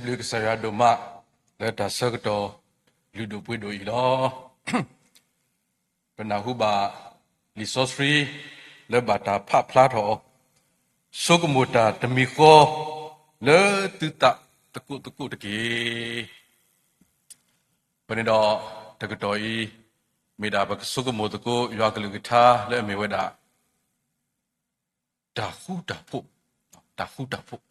စံးဘျုးကစၢ်ယွၤဒိၣ်မး လၢတၢ်ဆၢကတီၢ်လုၢ်ဒိၣ်ပှ့ၤဒိၣ်အံၤလီၤ. ပနၢ်ဟူဘၣ်လံာ်စီဆှံ လၢဘၣ်တၢ်ဖးဖျါထီၣ်အီၤ, ဆိကမိၣ်တၢ်တမံၤဃီ လၢသုသးသကိးသကိးတက့ၢ်. အဃိန့ၣ်ဒီးတကတီၢ်အံၤ မ့ၢ်ဒၣ်ပကဆိကမိၣ်သကိးယွၤကလုၢ်ကထါလၢအမ့ၢ်ဝဲဒၣ် တၢ်ဃူတၢ်ဖိး, တၢ်ဃူတၢ်ဖိး.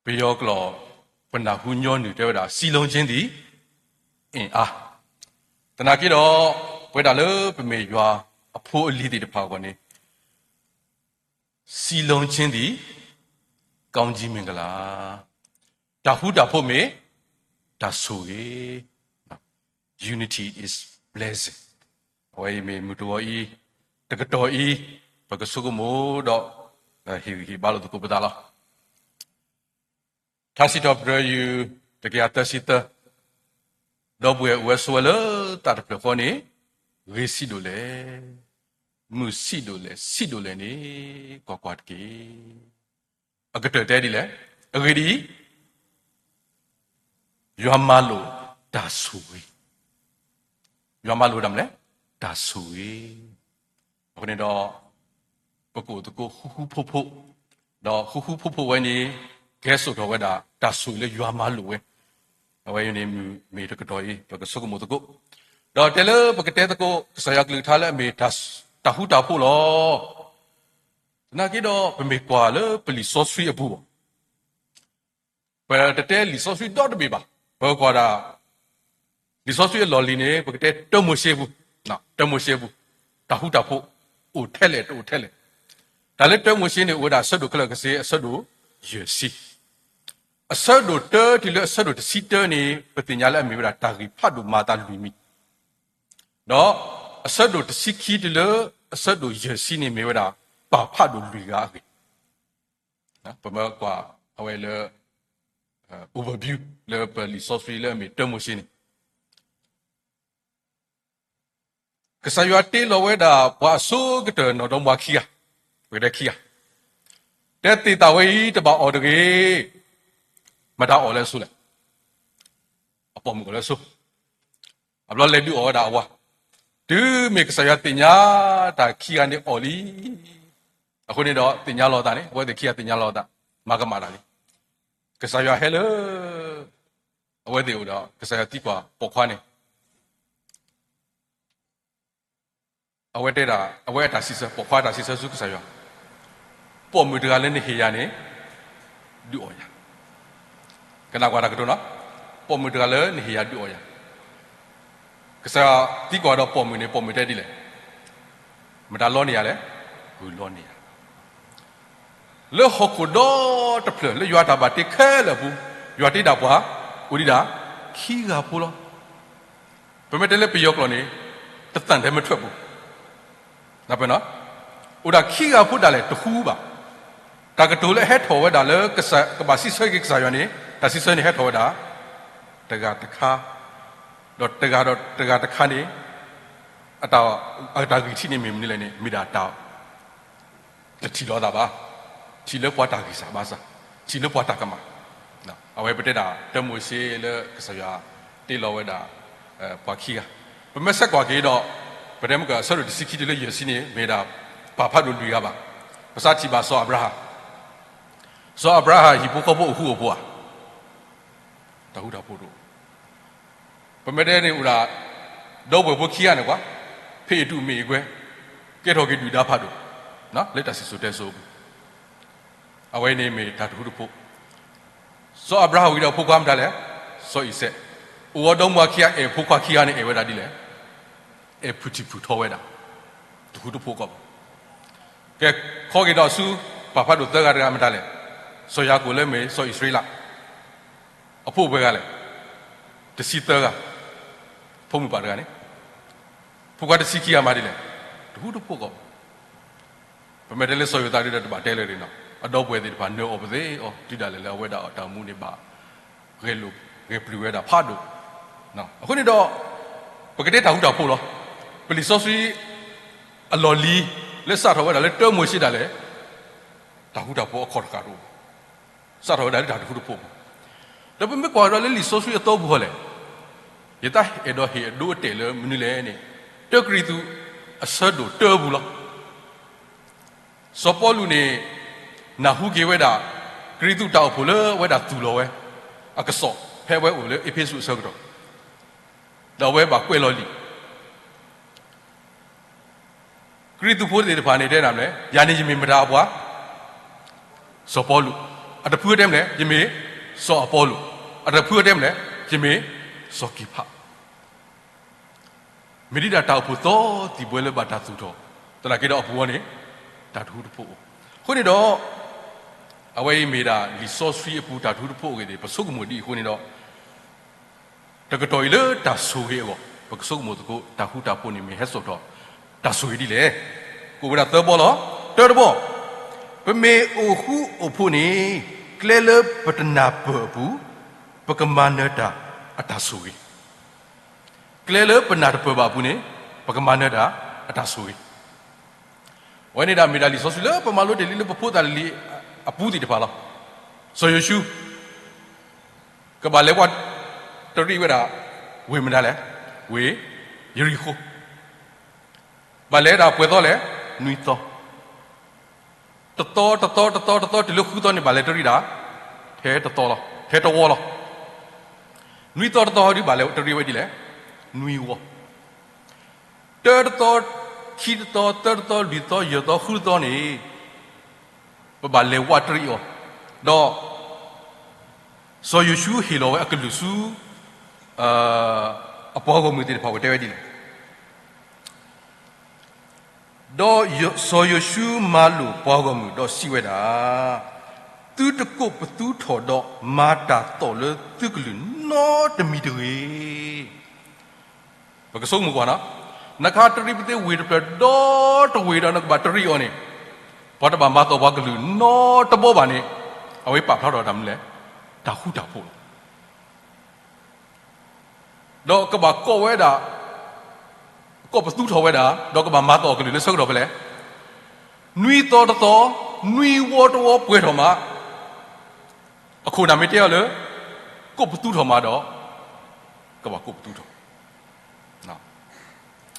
ပယီၤကျိာ် ပနၢ်ဟူညီနုၢ်တဲဝဲဒၣ် စည်းလုံးခြင်းသည် အင်အား. သနာ်က့ဒီး ပဝဲဒၣ်လၢပမ့ၢ်ယွၤအဖိအလံၤသ့ၣ်တဖၣ်အဂီၢ်န့ၣ် စည်းလုံးခြင်းသည် ကောင်းကြီးမင်္ဂလာ, တၢ်ဃူတၢ်ဖိးမ့ၢ်တၢ်ဆိၣ်ဂ့ၤ, unity is blessing. အဝဲအံၤမ့ၢ်မုၢ်တဂီၤအံၤ, တကတီၢ်အံၤ, ပကဆိကမိၣ်ဒီး ဟ့ၣ်ဂံၢ်ဟ့ၣ်ဘါလိာ်သကိးပသးလီၤ. ထါစံးထီၣ်ပတြၢၤ ယူၢ် တကယၤသၢဆံသၢ, ဒီပုၢ်ဝဲၢ်အိၣ်ဝဲဆိးဝဲလၢတၢ်တဖျၢၣ်ဃီန့ၣ်, ဂ့ၤဆံးဒိၣ်လဲၣ်, မုာ်ဆံးဒိၣ်လဲၣ်, ဆံးဒိၣ်လဲၣ်န့ၣ် ကွၢ်ကွၢ်တက့ၢ်. အကတၢၢ်တဲဒ်လဲၣ်, အဂ့ၢ်ဒ်အံၤ, ယွၤမၤလိာ်တၢ်ဆိၣ်ဂ့ၤ, ယွၤမၤလိာ်တၢ်မနုၤလဲၣ်, တၢ်ဆိၣ်ဂ့ၤ. အဃိန့ၣ်ဒီး ပကအိၣ်သကိးဃူဃူဖိးဖိး, ဒီးဃူဃူဖိးဖိးဝဲန့ၣ် ကဲစိာ်ထီၣ်ဝဲဒၣ် တၢ်ဆိၣ်ဂ့ၤလၢယွၤမၤလိာ်ဝဲ, အဝဲအံၤန့ၣ်မ့ၢ်တကတီၢ်အံၤ ပကဆိကမိၣ်သကိး, ဒီးတဲလၢပကတဲသကိး ကစၢ်ယွၤကလုၢ်ကထါလၢအမ့ၢ်တၢ်ဃူတၢ်ဖိးလီၤ. သနာ်က့ဒီး ပမ့ၢ်ကွၢ်လၢပလံာ်စီဆှံအပူၤဘၣ် ပတတဲလံာ်စီဆှံဒီတဘ့ၣ်ဘၣ်, ပကွၢ်ဒၣ် လံာ်စီဆှံအလီၢ်လံၤန့ၣ် ပကတဲတၢမိၤၡ့ပူၤ, တၢမိၤၡ့ပူၤ, တၢ်ဃူတၢ်ဖိး အိၣ်ထဲလဲၣ်တအိၣ်ထဲလဲၣ်. တၢ်လၢတၢမိၤၡ့န့ၣ် အိၣ်ဝဲဒၣ်အဆၢဒိၣ်ခဲလၢာ်ခဲဆ့ အဆၢဒိၣ်ယဲၢ်ဆံ, အဆၢဒိၣ်တၢတုၤလၢအဆၢဒိၣ်တဆံတၢန့ၣ် ပသ့ၣ်ညါလၢအမ့ၢ်ဝဲဒၣ်တၢ်ဂ့ၢ်ဖးဒိၣ်မၤအသးလွံၢ်မံၤ, ဒီးအဆၢဒိၣ်တဆံခံတုၤလၢအဆၢဒိၣ်ယဲၢ်ဆံန့ၣ် မ့ၢ်ဝဲဒၣ်ပၢ်ဖးဒိၣ်လွံၢ်ဂၤအဂ့ၢ်, ပမ့ၢ်ကွၢ်အဝဲလၢ overview လၢပလံာ်စီဆှံလၢအမ့ၢ်တၢမိၤၡ့န့ၣ်, ကစၢ်ယွၤတ့လီၤဝဲဒၣ်ပှၤအဆိကတၢၢ်နီၢ်ဒီမါဝၤခံဂၤ, ပကတဲခံဂၤ, တဲသ့ၣ်သၣ်ဝဲအံၤတဘၣ်အီၣ်တဂ့ၤ, မတၤအီၣ်လၢအဆိလဲၣ်, အပိာ်မုၣ်အီၣ်လၢအဆိ အဘျီလဲၤဒုးအီၣ်ဝဲဒၣ်အဝၤ, တုၤမ့ၢ်ကစၢ်ယွၤသ့ၣ်ညါတၢ်ခံဂၤန့ၣ်အီၣ်လံ, အဃိန့ၣ်ဒီးသ့ၣ်ညါလီၤသးန့ၣ် အဝဲသ့ၣ်ခံဂၤသ့ၣ်ညါလီၤသး, မၤကမၣ်တၢ်လံ, ကစၢ်ယွၤဟဲလၢ အဝဲသ့ၣ်အိၣ်ဒီး ကစၢ်ယွၤသံကွၢ်ပိာ်ခွါန့ၣ် အဝဲတဲဒၣ် အဝဲအတၢ်စံးဆၢ ပိာ်ခွါအတၢ်စံးဆၢဆူကစၢ်ယွၤ, ပိာ်မုၣ်တဂၤလၢနဟ့ၣ်ယၤန့ၣ် ဒုးအီၣ်ယၤ, ကနၣ်ကွၢ်တၢ်ကတိၤနီၤ, ပိာ်မုၣ်တဂၤလၢနဟ့ၣ်ယၤဒုးအီၣ်ယၤ, ကစၢ်ယွၤသံကွၢ်ဒီးပိာ်မုၣ်န့ၣ် ပိာ်မုၣ်တဲဒ်လဲၣ်, မတၤလီန့ၢ်ယၤလဲၣ်, ဂုၢ်လီန့ၢ်ယၤ လၢဟီၣ်ခိၣ်ဒီတဖျၢၣ် လၢယွၤတၢ်ဘၣ်တ့ခဲလၢာ်အပူၤ, ယွၤတ့ဒၣ်ပှၤ အိၣ်ဒံးဒၣ် ခံဂၤဖိလီၤ. ပမ့ၢ်တဲလၢပယီၤကျိာ်န့ၣ် တသံထဲမထွက်ဘူး, အိၣ်ဒၣ်ခံဂၤဖိဒၣ်လဲာ်တဃူဘၣ်. တၢ်ကတိၤလၢအဟဲထီၣ်ဝဲဒၣ်လၢ ကဘၣ်စံးဆၢက့ၤကစၢ်ယွၤန့ၣ် တၢ်စံးဆၢန့ၣ်ဟဲထီၣ်ဝဲဒၣ် တဂၤတခါ, ဒီးတဂၤဒီးတဂၤတခါန့ၣ် အတၢ်ဂံၢ်ထံးန့ၣ်မ့ၢ်မနုၤလဲၣ်န့ၣ် မ့ၢ်ဒၣ်တၢ် တထံၣ်လိာ်သးဘၣ်, ထံၣ်လၢပှၤတၢ်ဂံၢ်စၢ်ဘါစၢ်, ထံၣ်လၢပှၤတၢ်ကမၣ်, အဝဲပတဲဒၣ် တၢမိၤၡ့လၢကစၢ်ယွၤတ့လီၤဝဲဒၣ် ပှၤခံဂၤ, ပမ့ၢ်ဆဲးကွၢ်က့ၤဒီး ပတဲမ့ၢ်က အဆၢဒိၣ်တဆံခံတုၤလၢယဲၢ်ဆံန့ၣ် မ့ၢ်ဒၣ်ပၢ်ဖးဒိၣ်လွံၢ်ဂၤဘၣ်. ပစးထံၣ်ဘၣ်စီၤအၤဘြၤဟၣ်, စီၤအၤဘြၤဟၣ်ဟံၣ်ဖိဃီဖိအိၣ်ဃူအိၣ်ဖိးဧါ, တၢ်ဃူတၢ်ဖိးတအိၣ် ပမ့ၢ်တဲန့ၣ်အိၣ်ဒၣ် ဒီပုၢ်ဝဲၢ်ဖိခံဂၤန့ၣ်ကွၢ်, ဖံးအတုၤမ့ၢ်အကွဲ, ကဲထီၣ်က့ၤဒုၣ်ဒါဖးဒိၣ်, လၢတၢ်စံၣ်စိၤတဲစိၤအပူၤ, အဝဲန့ၣ်မ့ၢ်တၢ်တဃူတဖိး, စီၤအၤဘြၤဟၣ်ဝံၤဒီးဖိခွါမတၤလဲၣ်, စီၤအံၤစဲး, အိၣ်ဝဲဒီမါဝၤခံဂၤ အဲၣ်ဖိခွါခံဂၤန့ၣ် အဲၣ်ဝဲဒၣ်ဒ်လဲၣ်, အဲၣ်ဖုၣ်ထံၣ်ဖုၣ်ထီဝဲဒၣ်, တဃူတဖိးကီးဘၣ်. ကဲ, ခီက့ၤဒီးဆူ ပၢ်ဖးဒိၣ်သၢဂၤတဂၤမတၤလဲၣ်, စီၤယၤကိာ်လၢမ့ၢ်စီၤအံၣ်စရ့လး အဖိပှဲၤဂၤလဲၣ်, တဆံသၢဂၤ, ဖိမုၣ်ပၢ်တဂၤန့ၣ်, ဖိခွါတဆံခံဂၤမတၤဒ်လဲၣ်, တဃူတဖိးကီးဘၣ်. ပမ့ၢ်တဲလၢစီၤယိၤသးဒ်ဒီးတဘၣ်တဲလၢၤန့ၣ်နီၤ, အဒီပုၢ်ဝဲၢ်သ့ၣ်တဖၣ်နၢၤအီၣ်ပသ့အီၤ တုၤဒၣ်လဲာ်လၢအဝဲဒၣ်အတၢ်အိၣ်မူန့ၣ်ဘၣ် ဂဲၤလိာ်ဂဲၤပျုၢ်ဝဲဒၣ်ဖးဒိၣ်. အဃိန့ၣ်ဒီး ပကတဲတၢ်ဃူတၢ်ဖိးလီၤ. ပလံာ်စီဆှံအလီၢ်လံၤ လၢစးထီၣ်ဝဲဒၣ်လၢတၢမိၤၡ့ဒၣ်လဲာ် တၢ်ဃူတၢ်ဖိးအခီၣ်တဃာ်တအိၣ်ဘၣ်. စးထီၣ်ဝဲဒၣ်လၢတၢ်တဃူတဖိးအပူၤ, ဒီးပမ့ၢ်ကွၢ်ကဒီးလၢလံာ်စီဆှံအသီပူၤဃီလဲၣ်, ယတၢ်အဲၣ်ဒိးဟ့ၣ်အဒိအတဲာ်လၢမနုၤလဲၣ်န့ၣ်, တၢကရံၣ်သူးအဆၢဒိၣ်တၢပူၤလီၤ. စီၤပီလူးန့ၣ် နၢ်ဟူက့ၤဝဲဒၣ် ကရံၣ်သူးတၢ်အိၣ်ဖှိၣ်လၢအဝဲဒၣ်သူၣ်လီၤဝဲ အကစီၣ် ဖဲအဝဲအိၣ်လၢအ့းဖ့းစူးအဆၢကတီၢ်, ဒီးအဝဲဘၣ်ကွဲးလီၤလံာ် ကရံၣ်သူးဖိသ့ၣ်တဖၣ်န့ၣ်တဲဒၣ်မလဲၣ်, ယၤန့ၣ်ယမ့ၢ်မတၤအပှၤ, စီၤပီလူး, အတဖုအတဲမလဲၣ်, ယမ့ၢ်စီၤအပီလိၣ်, အတဖုအတဲမလဲၣ်, ယမ့ၢ်စီၤက့ၤဖး. မ့ၢ်ဒ်ဒၣ်တၢ်အိၣ်ဖှိၣ်သီသံၣ်ဘှဲလၢဘၣ်တၢ်သူၣ်ထီၣ်, သနာ်က့ဒီးအပူၤအံၤန့ၣ် တၢ်တဃူတဖိးအိၣ်. အဃိန့ၣ်ဒီး အဝဲအံၤမ့ၢ်ဒၣ်လံာ်စီဆှံအပူၤတၢ်တဃူတဖိးအဂ့ၢ်န့ၣ် ပဆိကမိၣ်ဒ်အံၤအဃိန့ၣ်ဒီး တကတီၢ်အံၤလၢတၢ်ဆိၣ်ဂ့ၤအဂီၢ် ပကဆိကမိၣ်သကိး တၢ်ဃူတၢ်ဖိးန့ၣ်မ့ၢ်ဟဲစိာ်ထီၣ် တၢ်ဆိၣ်ဂ့ၤဒ်လဲၣ်. ကအိၣ်ဝဲဒၣ်သၢဘီလီၤ. တၢတဘီ, ပမ့ၢ်အိၣ်ဃူအိၣ်ဖိးန့ၣ် ကျဲလၢပတနၢ်ပၢၢ်အပူၤ ပကမၤနၢၤတၢ်အတၢ်ဆိၣ်ဂ့ၤ, ကျဲလၢပနၢ်တပၢၢ်ဘၣ်အပူၤန့ၣ် ပကမၤနၢၤတၢ်အတၢ်ဆိၣ်ဂ့ၤ. အဝဲန့ၣ်ဒၣ်မ့ၢ်ဒၣ်လံာ်စီဆှံလၢပမၤလိတ့ၢ်လံလၢပဖိသၣ်လံၤအပူၤသ့ၣ်တဖၣ်လီၤ. စီၤယိၤၡူ ကဘၣ်လဲၤဝးတရံးဝဲဒၣ် ဝ့ၢ်မနုၤလဲၣ်, ဝ့ၢ်ယရံၣ်ဃိၣ်, ဘၣ်လဲၤဒၣ်ပှဲၤသီလဲၣ်, နွံသီ, တသီတသီတသီတသီတုၤလၢဃုသီန့ၣ် ဘၣ်လဲၤတရံးဒၣ် ထဲတသီလီၤ, ထဲတဝီလီၤ. နွံသီတသီဟီဒုးဘၣ်လဲၤတရံးဝဲဒ်လဲၣ်, နွံဝီ. တၢတသီ, ခံတသီ, သၢတသီ, လွံၢ်သီ, ယဲၢ်သီ, ဃုသီန့ၣ် ပဘၣ်လဲၤဝးတရံးအီၤ, ဒီး စီၤယိၤၡူဟ့ၣ်လီၤဝဲအကလုၢ်ဆူ အပှၤဂီၢ်မုၢ်သ့ၣ်တဖၣ် အဝဲတဲဝဲဒ်လဲၣ်. ဒီးစီၤယိၤၡူမၤလိာ်ပှၤဂီၢ်မုၢ်ဒီးစံးဝဲဒၣ်, သုတကိးပသူထီၣ်ဒီးမၤတၢ်သီၣ်လၢသုကလုၢ်နီတမံၤတဂ့ၤ. ပကဆိကမိၣ်ကွၢ်နီၤ, နခါတရံးပသ့ဝ့ၢ်တဖျၢၣ်ဒီတဝ့ၢ်ဒီးနကဘၣ်တရံးအီၤန့ၣ်, ပှၤတဘၣ်မၤသီၣ်ပှၤကလုၢ်နီတဘီဘၣ်န့ၣ်, အဝဲပာ်ဖျါထီၣ်တၢ်မနုၤလဲၣ်, တၢ်ဃူတၢ်ဖိးလီၤ. ဒီးကဘၣ်ကိးဝဲဒၣ်, ကိးပသူထီၣ်ဝဲဒၣ်, ဒီးကဘၣ်မၤသီၣ်အကလုၢ်လၢဆၢကတီၢ်ဖဲလဲၣ်, နွံသီတသီ, နွံဝီတဝီပှဲၤထီၣ်မး, အခိၣ်နၢ်မ့ၢ်တဲအီၤလၢ ကိးပသူထီၣ်မးဒီး ကဘၣ်ကိးပသူထီၣ်.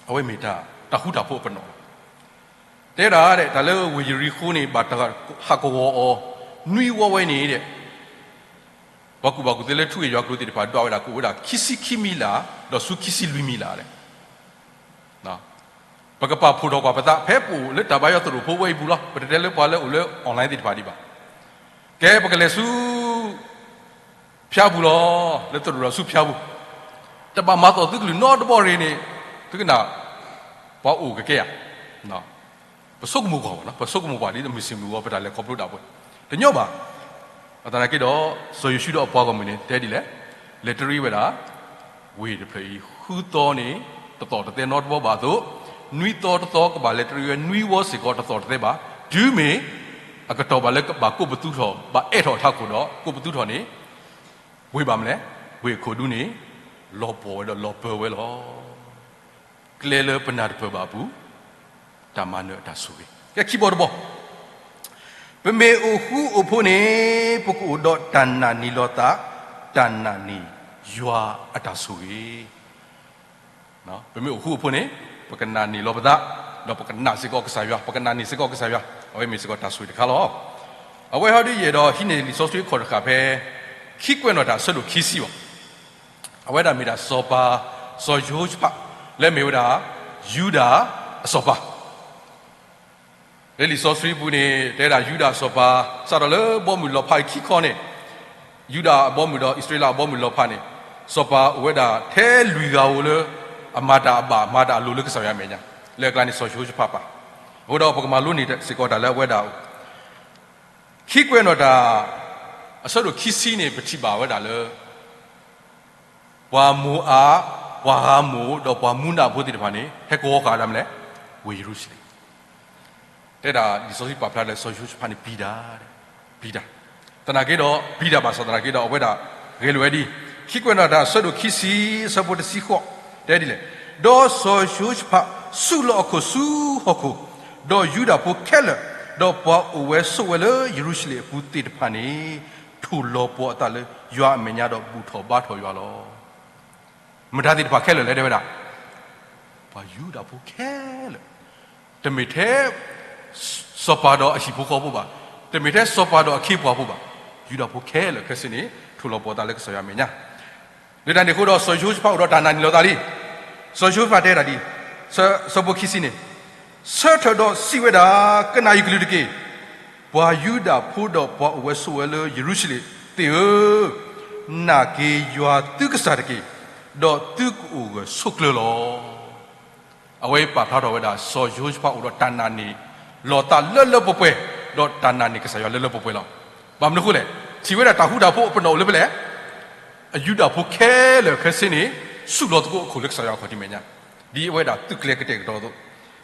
အဝဲမ့ၢ်တၢ်ဃူတၢ်ဖိးအပနီၣ်လီၤ. တဲဒၣ် တၢ်လၢဝ့ၢ်ယရံၣ်ဃိၣ်န့ၣ် ဘၣ်တၢ်ဟးကဝီၤအီၤ နွံဝီဝဲန့ၣ်ဒီး ပှၤကူၣ်ဘၣ်ကူၣ်သ့လၢထူၣ်က့ၤယွၤကျိၤသ့ၣ်တဖၣ် ဒွးဝဲဒၣ်ကအိၣ်ဝဲဒၣ်ခံဆံခံမံၤလး ဒီးဆူခံဆံလွံၢ်မံၤလးလဲၣ်. ပကပာ်ဖှိၣ်ထီၣ်ကွၢ်ပသး ဖဲပအိၣ်လၢတၢ်ဘါယွၤသရိာ်ဖိဝဲအံၤပူၤလီၤ. ပတတဲလၢပှၤလၢအိၣ်လၢ online သ့ၣ်တဖၣ်ဒံးဘၣ်. ကဲ ပကလဲၤဆူ ဖၠါပူၤလီၤ. လၢသရိာ်ဒီးဆူဖၠါပူၤ, တဘၣ်မၤသီၣ်သုကလုၢ်နီတဘီရ့ၣ်န့ၣ်, သုကနၣ် ပှၤအိၣ်ကကဲဧါ. ပဆိကမိၣ်ကွၢ်, ပဆိကမိၣ်ကွၢ်ဒ်အမုၢ်ဆ့ၣ်မုၢ်ဂီၤ ပတၢ်လဲၤခီဖျိဒၣ်ပှဲၤ, တညီဘၣ်. အသနာ်က့ဒီး စီၤယိၤၡူဒီးအပှၤဂီၢ်မုၢ်န့ၣ် တဲဒ်လဲၣ်, လဲၤတရံးဝဲဒၣ် ဝ့ၢ်တဖျၢၣ်အံၤ ဃုသီန့ၣ် တသီၣ်တသဲနီတဘီဘၣ်အသိး, နွံသီတသီကဘၣ်လဲၤတရံးဝဲ နွံဝီစ့ၢ်ကီး တသီၣ်တသဲဘၣ်. တုၤမ့ၢ် အကတီၢ်ဘၣ်လၢကဘၣ်ကိးပသူထီၣ် ဘၣ်အဲးထီၣ်အထးခိၣ်ဒီး ကိးပသူထီၣ်န့ၣ်, ဝ့ၢ်ဘၣ်မနုၤလဲၣ်, ဝ့ၢ်အခိၣ်ဒူန့ၣ် လီၤပှီၢ်ဝဲဒီးလီၤပၢၤဝဲလီၤ. ကျဲလၢပနၢ်တပၢၢ်ဘၣ်အပူၤ, တၢ်မၤနၢၤအတၢ်ဆိၣ်ဂ့ၤ. ကဲ ခံဘီတဘီ, ပမ့ၢ်အိၣ်ဃူအိၣ်ဖိးန့ၣ် ပကအိၣ်ဒီးတၢ်နာ်န့ၢ်လီၤသး, တၢ်နာ်န့ၢ်ယွၤအတၢ်ဆိၣ်ဂ့ၤ. ပမ့ၢ်အိၣ်ဃူအိၣ်ဖိးန့ၣ် ပကနာ်န့ၢ်လီၤပသး, ဒီးပကနာ်စ့ၢ်ကီးကစၢ်ယွၤ, ပကနာ်န့ၢ်စ့ၢ်ကီးကစၢ်ယွၤ, အဝဲမ့ၢ်စ့ၢ်ကီးတၢ်ဆိၣ်ဂ့ၤတခါလီၤ. အဝဲဟီဒုးယအဲၣ်ဒိးဟံးန့ၢ်လံာ်စီဆှံအခီၣ်တဃာ်ဖဲ ခံကွဲးနီၣ်တၢ်အဆၢဒိၣ်ခံဆံဘၣ်. အဝဲဒၣ်မ့ၢ်ဒၣ်စီၤပၤ စီၤယဟိၤၡဖး လၢမ့ၢ်ဝဲဒၣ် ယူဒၤအစီၤပၤ လၢလံာ်စီဆှံပူၤန့ၣ် တဲဒၣ်ယူဒၤအစီၤပၤ စးထီၣ်လၢဘီမုၢ်လီၤဖးအခံခီန့ၣ်, ယူဒၤအဘီမုၢ်ဒီးအံၣ်စရ့လးအဘီမုၢ်လီၤဖးန့ၣ်, စီၤပၤအိၣ်ဝဲဒၣ်ထဲလွံၢ်ဂၤဧိၤလၢ အမၤတၢ်အဘၣ်မၤတၢ်အလိၤလၢကစၢ်ယွၤအမဲာ်ညါ, လၢအကျါန့ၣ်စီၤယဟိၤၡဖးပၢ်. အဃိဒီးပကမၤလိန့ၢ်စ့ၢ်ကီးတၢ်လၢအဝဲဒၣ်အအိၣ် ခံကွဲးနီၣ်တၢ် အဆၢဒိၣ်ခံဆံန့ၣ် ပထံၣ်ဘၣ်ဝဲဒၣ်လၢ ပှၤမိၤအး, ပှၤအၤမိၣ် ဒီးပှၤမူနးဖိသ့ၣ်တဖၣ်န့ၣ် ဟဲကဝီၤဃာ်ဒၣ်မနုၤလဲၣ်, ဝ့ၢ်ယရူၤၡလ့ၣ်. တဲဒၣ်လံာ်စီဆှံပာ်ဖျါလၢစီၤယဟိၤၡဖးန့ၣ်ပျံၤတၢ်, ပျံၤတၢ်, သနာ်က့ဒီး ပျံၤတၢ်ဘၣ်ဆၣ်သနာ်က့ဒီး အဝဲဒၣ်ဂဲၤလိာ်ဝဲဒ်အံၤ, ခံကွဲးနီၣ်တၢ်အဆၢဒိၣ်ခံဆံ အဆၢဖိတဆံဃိး တဲဒ်လဲၣ်, ဒီးစီၤယဟိၤၡဖးဆူၣ်လီၤအခိၣ်ဆူဟီၣ်ခိၣ်, ဒီးယူဒၤဖိခဲလၢာ် ဒီးပှၤအိၣ်ဝဲဆိးဝဲလၢယရူၤၡလ့ၣ်အပူၤသ့ၣ်တဖၣ်န့ၣ် ထိၣ်လီၤပှီၤအသးလၢယွၤအမဲာ်ညါဒီးဘူၣ်ထီၣ်ဘါထီၣ်ယွၤလီၤ. မတၤသ့ၣ်တဖၣ်ခဲလၢာ်လဲၣ် တဲဝဲဒၣ်, ပှၤယူဒၤဖိခဲလၢာ်, တမ့ၢ်ထဲ စီၤပၤဒီးအဟံၣ်ဖိဃီဖိဘၣ်, တမ့ၢ်ထဲစီၤပၤဒီးအခ့အပှၤဖိဘၣ်, ယူဒၤဖိခဲလၢာ်ခဲဆ့န့ၣ် ထိၣ်လီၤပှီၤသးလၢကစၢ်ယွၤအမဲာ်ညါ လၢတၢ်န့ၣ်အဃိဒီး စီၤယဟိၤၡဖးအိၣ်ဒီးတၢ်နာ်န့ၢ်လီၤသးလံ. စီၤယဟိၤၡဖးတဲဒၣ်ဒ်, ဆၢဖိခံဆံန့ၣ်, ဆၢထၢၣ်ဒီးစံးဝဲဒၣ်, ကနၣ်ယကလုၢ်တက့ၢ်. ပှၤယူဒၤဖိဒီးပှၤအိၣ်ဝဲဆိးဝဲလၢယရူၤၡလ့ၣ်သ့ၣ်ဧၢ, နာ်က့ၤယွၤသုကစၢ်တက့ၢ်, ဒီးသုကအိၣ်ဂၢၢ်ဆိးကျၢၤလီၤ. အဝဲပာ်ဖျါထီၣ်ဝဲဒၣ် စီၤယဟိၤၡဖးအိၣ်ဒီးတၢ်နာ်န့ၢ်လီၤသးလၢလၢပှဲၤပှဲၤ, ဒီးတၢ်နာ်န့ၢ်ကစၢ်ယွၤလၢလၢပှဲၤပှဲၤလီၤ. ဘၣ်မနုၤအဃိလဲၣ်, ထံၣ်ဝဲဒၣ်တၢ်ဃူတၢ်ဖိးအပနီၣ်အိၣ်လၢဖဲလဲၣ်, အယူဒၤဖိခဲလၢာ်ခဲဆ့န့ၣ် ဆူၣ်လီၤသကိးအခိၣ်လၢကစၢ်ယွၤအခီၣ်ထံးမဲာ်ညါ, ဒ်အဝဲဒၣ်သုးကျဲၤကတဲာ်ကတီၤအသိး,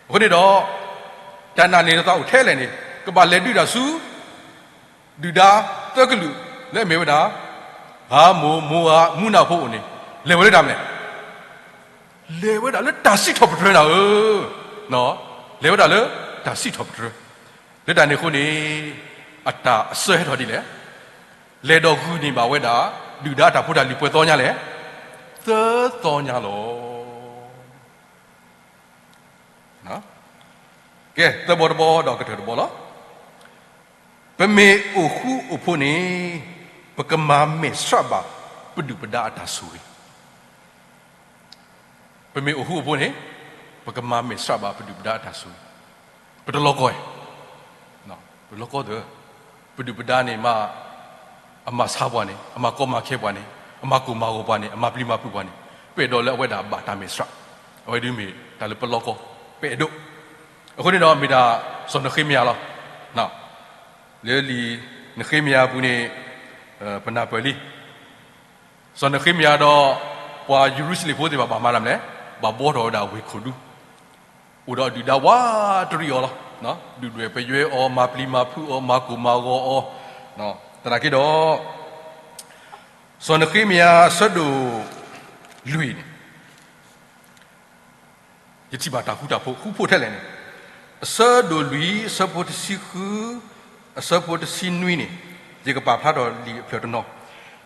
အဃိန့ၣ်ဒီး တၢ်နာ်န့ၢ်လီၤသးအိၣ်ထဲလဲၣ်န့ၣ် ကဘၣ်လဲၤဒုးတၢ်ဆူ ဒုၣ်ဒါသၢကလုာ်လၢအမ့ၢ်ဝဲဒၣ် အၤမိၣ်, မိၤအၤ, မူနၤဖိအအိၣ်န့ၣ် လဲၤဝဲလၢတၢ်မနုၤလဲၣ်, လဲၤဝဲဒၣ်လၢတၢ်စံးထီၣ်ပတြၢၤနၤဧၢ, လဲၤဝဲဒၣ်လၢတၢ်စံးထီၣ်ပတြၢၤ, လၢတၢ်န့ၣ်အဃိန့ၣ် အတၢ်အစၢဟဲထီၣ်ဒ်လဲၣ်, လဲၤဒီးဂုာ်န့ၢ်ဘၣ်ဝဲဒၣ် ဒုၣ်ဒါအတၢ်ဖိတၢ်လံၤပှဲၤသီညါလဲၣ်, သၢသီညါလီၤ. ကဲ သၢဘီတဘီဒီးကတၢၢ်တဘီလီၤ. ပမ့ၢ်အိၣ်ဃူအိၣ်ဖိးန့ၣ် ပကမၤမဲာ်ဆှးဘၣ် ပဒုၣ်ပဒါအတၢ်ဆိၣ်ဂ့ၤ, ပမ့ၢ်အိၣ်ဃူအိၣ်ဖိးန့ၣ် ပကမၤမဲာ်ဆှးဘၣ် ပဒုၣ်ပဒါအတၢ်ဆိၣ်ဂ့ၤ, ပတလီၤကီ, ပတလီၤကီသၢ, ပဒုၣ်ပဒါန့ၣ်မး အမၤဆါပှၤန့ၣ် အမၤကီမၤခဲပှၤန့ၣ် အမၤကိၢ်မၤဂီၤပှၤန့ၣ် အမၤပျံၤမၤဖုးပှၤန့ၣ် ပအဲၣ်ဒိးလၢအဝဲဒၣ်ဘၣ်တၢ်မဲာ်ဆှး, အဝဲဒုးမ့ၢ်တၢ်လၢပလီၢ်ကီ ပအဲၣ်ဒိး, အဃိန့ၣ်ဒီးမ့ၢ်ဒၣ် စီၤနဃ့မယၤလီၤ. လၢလံာ်နဃ့မယၤအပူၤန့ၣ် ပနၢ်ပၢၢ်လံ စီၤနဃ့မယၤဒီး ပှၤယရူၤၡလ့ၣ်ဖိသ့ၣ်တဖၣ်ဘၣ်မၤတၢ်မနုၤလဲၣ်, ဘၣ်ဘှီထီၣ်ဝဲဒၣ်ဝ့ၢ်ခိၣ်ဒူ, အိၣ်ဒီးအဒုၣ်ဒါဝးတရံးအီၤလီၤ. ဒုၣ်ဒွဲၣ်ပယွဲအီၤ မၤပျံၤမၤဖုးအီၤ မၤကိၢ်မၤဂီၤအီၤ, သနာ်က့ဒီး စီၤနဃ့မယၤအဆၢဒိၣ်လွံၢ်န့ၣ် ယထံၣ်ဘၣ်တၢ်ဃူတၢ်ဖိး ဃူဖိးထဲလဲၣ်န့ၣ်, အဆၢဒိၣ်လွံၢ် အဆၢဖိတဆံဃု, အဆၢဖိတဆံနွံန့ၣ်, ယကပာ်ဖျါထီၣ်လံာ်အဖျၢၣ်တနီၤ,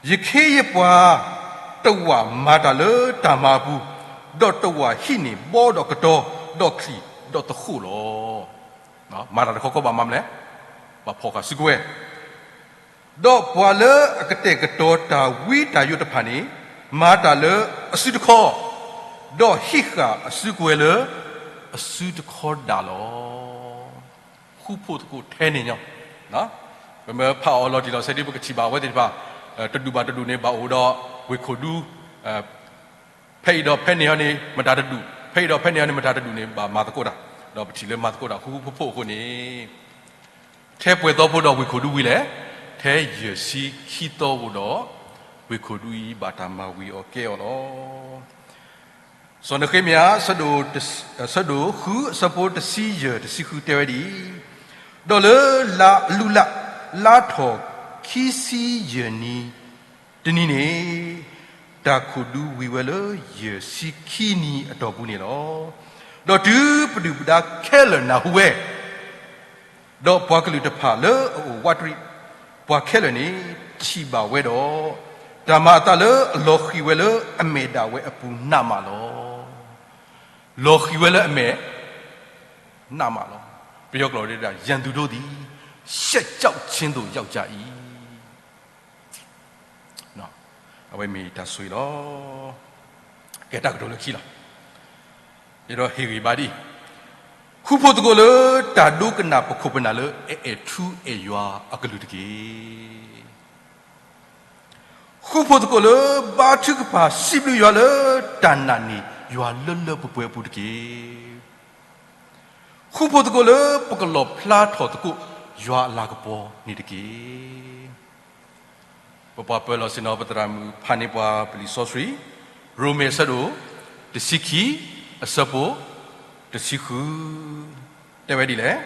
ယခ့ယပှၤတဝာ်မၤတၢ်လၢတၢ်မၤအပူၤ, ဒီးတဝာ်ဟံးန့ၢ်ဘီဒီးကတီၤ, ဒီးချံၣ်ဒီးသဃိးလီၤ. မၤတၢ်တခီခီဘၣ်မၤမနုၤလဲၣ်, ဘၣ်ဖီၣ်ဃာ်စုကဝဲၤ ဒီးပှၤလၢအကတဲာ်ကတီၤတၢ်ဝံတၢ်ယိးတဖၣ်န့ၣ် မၤတၢ်လၢအစုတခီ, ဒီးဟံးဃာ်အစုကဝဲၤလၢအစုတခီဒၣ်လီၤ. ဃူဖိးသကိးထဲန့ၣ်ညီ, ပမ့ၢ်ဖးအီၤလီၤတံၢ်လီၤဆဲးဒ် ပကထံၣ်ဘၣ်အဝဲသ့ၣ်တဖၣ် တဒူၣ်ဘၣ်တဒူၣ်န့ၣ် ဘၣ်အိၣ်ဒီးဝ့ၢ်ခိၣ်ဒူ ဖဲအံၤဒီးဖဲန့ၣ်အီၤန့ၣ် မတၤတဒူၣ်, ဖဲအံၤဒီးဖဲန့ၣ်အီၤန့ၣ် မတၤတဒူၣ်န့ၣ် ဘၣ်မၤသကိးတၢ်, ဒီးပထံၣ်လၢမၤသကိးတၢ်ဃူဃူဖိးဖိးအဃိန့ၣ် ထဲပှဲၤသီဖိဒီးဝ့ၢ်ခိၣ်ဒူဝံၤလဲၣ်, ထဲယဲၢ်ဆံခံသီအိၣ်ဒီး ဝ့ၢ်ခိၣ်ဒူအံၤဘၣ်တၢ်မၤဝံၤအီၤကဲအီၤလီၤ. စီၤနဃ့မယၤ ဆၢဒိၣ်ဃု အဆၢဖိတဆံယဲၢ် တဆံဃုတဲဝဲဒ်အံၤ, ဒီးလၢလါအလူလး လါထီၣ်ခံဆံယဲၢ်နံၤ တနံၤန့ၣ်, တၢ်ခိၣ်ဒူဝံၤဝဲလၢယဲၢ်ဆံခံနံၤအတီၢ်ပူၤန့ၣ်လီၤ. ဒီးတုၤပဒုၣ်ပဒါခဲလၢာ်နၢ်ဟူဝဲ, ဒီးပှၤကလုာ်တဖၣ်လၢအအိၣ်ဝးတရံးပှၤခဲလၢာ်န့ၣ် ထံၣ်ဘၣ်ဝဲဒီး, တၢ်မၤအသးလၢအလီၤဃံၤဝဲလၢအမဲာ်ဒၣ်ဝဲအပူၤနးမးလီၤ. လီၤဃံၤဝဲလၢအမဲာ် နးမးလီၤ. ပယီၤကျိာ်ဒ် ရန်သူတို့သည် ရှက်ကြောက်ခြင်းသို့ ရောက်ကြ၏. အဝဲမ့ၢ်တၢ်ဆိၣ်ဂ့ၤလီၤ. ကဲတၢ်ကတိၤလၢခံလီၤ. ယဒီးဟ့ၣ်ဂံၢ်ဘါဒ်အံၤ, ဃူဖိးသကိးလၢတၢ်ဒိကနၣ်ပခိၣ်ပနၢ်လၢအအဲၣ်ထူအဲၣ်ယွၤအကလုၢ်တက့ၢ်. ဃူဖိးသကိးလၢဘါထုကဖၣ်စံးဘျုးယွၤလၢတၢ်နာ်န့ၢ်ယွၤလၢလၢပှဲၤပှဲၤအပူၤတက့ၢ်. ဃူဖိးသကိးလၢပကလီၣ်ဖျါထီၣ်သကိးယွၤအလၤကပီၤန့ၣ်တက့ၢ်. ပပှၤပၢၤလီၢ်ဆ့ၣ်နီၤ ပသရၣ်မုၣ်ဖးန့ၢ်ပှၤပလံာ်စီဆှံ, ရိမ့ၤအဆၢဒိၣ်တဆံခံ, အဆၢဖိတဆံဃု, တဲဝဲဒ်လဲၣ်,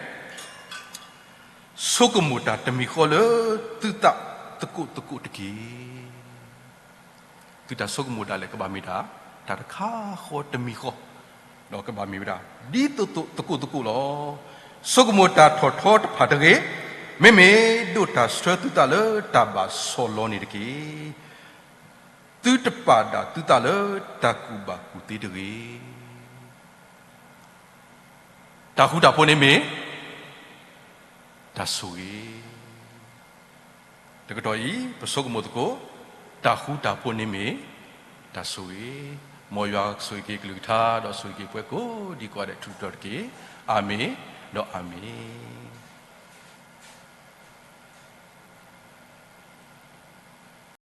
ဆိကမိၣ်တၢ်တမံၤဃီလၢသုသးသကိးသကိးတက့ၢ်. သုတၢ်ဆိကမိၣ်ဒၣ်လဲာ်ကဘၣ်မ့ၢ်တၢ်, တၢ်တခါဃီတမံၤဃီ, ဒီးကဘၣ်မ့ၢ်ဝဲဒၣ် ဒ်သိးသိးသကိးသကိးလီၤ. ဆိကမိၣ်တၢ်ထီၣ်ထီတဖၣ်တဂ့ၤ, မ့မ့ၢ်ဒိးတၢ်ဆှၢသုသးလၢတၢ်ဘၣ်ဆီၣ်လီၤန့ၣ်တက့ၢ်. သုတပာ်ဒၣ်သုသးလၢတၢ်ကူၣ်ဘၣ်ကူၣ်သ့တဂ့ၤ. တၢ်ဃူတၢ်ဖိးန့ၣ်မ့ၢ်တၢ်ဆိၣ်ဂ့ၤ. တကတီၢ်အံၤ ပဆိကမိၣ်သကိး, တၢ်ဃူတၢ်ဖိးန့ၣ်မ့ၢ်တၢ်ဆိၣ်ဂ့ၤ. မ်ယွၤဆိၣ်ဂ့ၤက့ၤကလုၢ်ကထါ ဒီးဆိၣ်ဂ့ၤက့ၤပှၤကိးဒံကိးဂၤဒဲးထူးတတီၤတက့ၢ်. အၤမ့ၣ် ဒီးအၤမ့ၣ်.